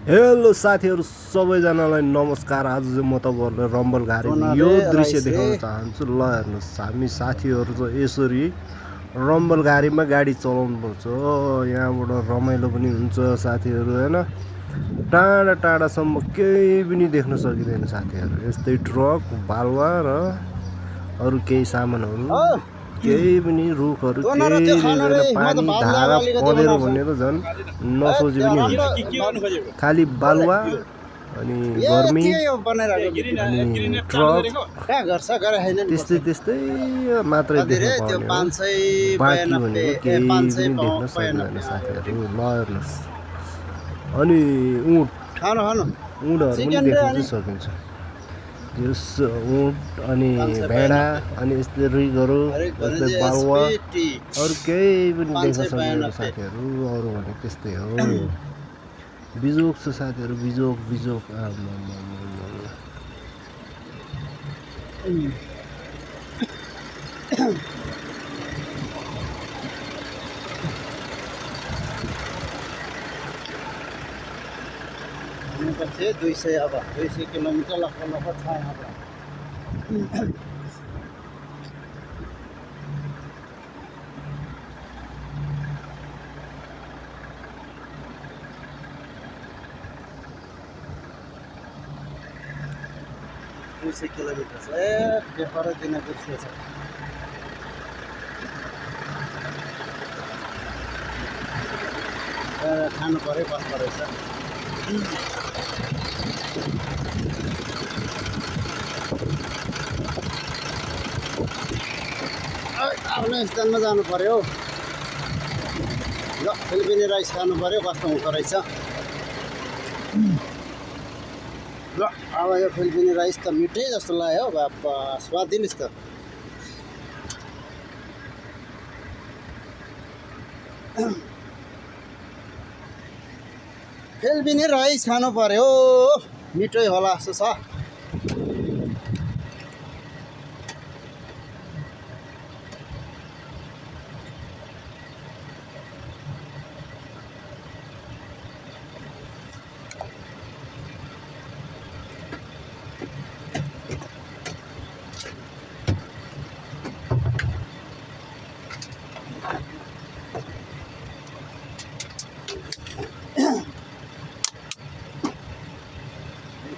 Hello साथीहरु सबैजनालाई नमस्कार। आज चाहिँ म तपाईहरुलाई रम्बल गाडीको यो दृश्य देखाउन चाहन्छु। ल हेर्नुस्, हामी साथीहरु चाहिँ यसरी रम्बल गाडीमा गाडी चलाउनु पर्छ। यहाँबाट रमाइलो पनि हुन्छ साथीहरु, हैन? टाढा टाढासम्म केही पनि देख्न सकिदैन साथीहरु। यस्तै ट्रक, बालुवा र अरु केही सामानहरु, केही पनि रुखहरु, केही देख्दैन। पानी धारा पँधेरो भन्ने त झन् नसोचे पनि हुन्छ। खाली बालुवा अनि गर्मी अनि ट्रक त्यस्तै त्यस्तै मात्रै देख्न पाउने हो। बाँकी भनेको केही पनि देख्न सक्दैन साथीहरु। ल हेर्नुस्, अनि उठहरू पनि देख्न चाहिँ सकिन्छ। यस ऊँट अनि भेडा अनि यस्तै रुखहरू, यस्तै बालुवा, अरू केही पनि देख्न सक्दैन साथीहरु। अरू भने त्यस्तै हो। बिजोक छ साथीहरु, बिजोक बिजोक। पछि 200 किलोमिटर लाग्छ छ यहाँबाट। किलोमिटर छ। पेपर दिन दृश्य छ। खानु पर्यो, बस्नु रहेछ। आफ्नो स्थानमा जानु पर्यो। ल फिलिपिनी राइस खानु पर्यो, कस्तो हुँदो रहेछ। ल अब यो फिलिपिनी राइस त मिठै जस्तो लाग्यो। बाबा स्वादिष्ट। फिलिपिनी राइस खानु पर्यो, मिठै होला जस्तो छ।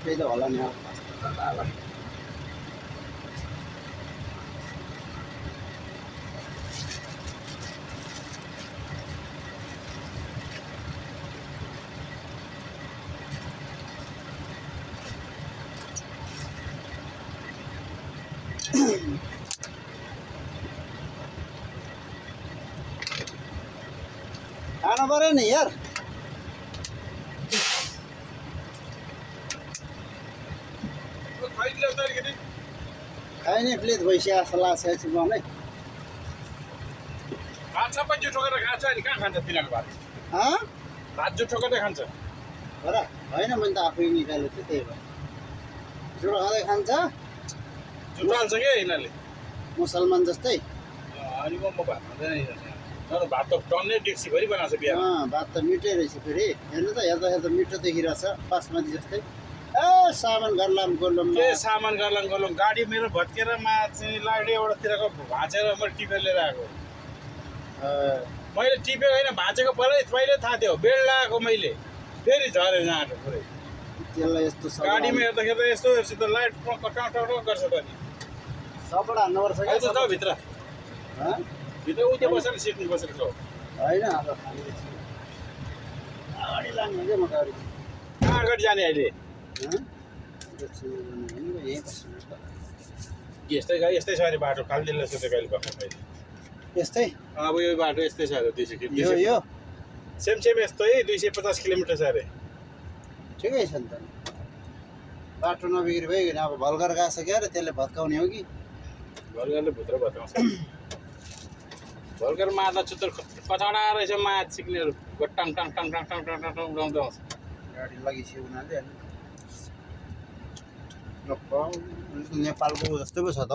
त्यही त होला नि। खानु पर्यो नि यार। खाइने प्लेट भइसक्यो जस्तो लाग्छ एकछिन मलाई। भात सबै जुठो गरेर खान्छ नि, कहाँ खान्छ तिनीहरू भात? भात जुठो गरेर खान्छ हो र? होइन, मैले त आफै निकालेको थिएँ, त्यही भएर। जुठो खाँदै खान्छ। जुठो हाल्छ क्या यिनीहरूले, मुसलमान जस्तै। अनि म भात खाँदैन। तर भात त टन्नै डेक्सीभरि बनाएको छ बिहा। भात त मिठै रहेछ फेरि। हेर्नु त, हेर्दा मिठो देखिरहेछ, बासमती जस्तै। सामान गर्लाम गोलम के सामान गर्लाम गाडी मेरो भत्केर चाहिँ लाइट एउटातिरको भाँचेर मैले टिपेर लिएर आएको। मैले टिपेको होइन, भाँचेको पहिल्यै थाहा थियो। बेड लगाएको मैले, फेरि झऱ्यो जाँडो पुरै। त्यसलाई यस्तो गाडीमा हेर्दाखेरि त यस्तो हेर्छु त लाइट टक गर्छ त नि। सबबाट हान्नुपर्छ क्या। जाऊ भित्र भित्र उति बसेर सिट्नु बसेर जाऊ। होइन, अब अगाडि लाने हो क्या म गाडी। कहाँ अगाडि जाने अहिले? यस्तै छ अरे बाटो, खालिदिनु रहेछ त्यो कहिले भर्खर मैले। यस्तै अब यो बाटो यस्तै छ अरे। 200 यो सेम यस्तै 250 किलोमिटर छ अरे। ठिकै छ नि त। बाटो नबिग्री भइकन अब भलगर गएको छ क्या अरे, त्यसले भत्काउने हो कि? भलगरले भित्र भत्काउँछ। भलगर मार्दा चुत्तर कचडा रहेछ, माया सिक्नेहरू टाङ टाङ टाङ टाङ टाङ टाङ टाङ उडाउँदै आउँछ। गाडी लगिसक्यो उनीहरूले। नेपालको जस्तै पो छ त।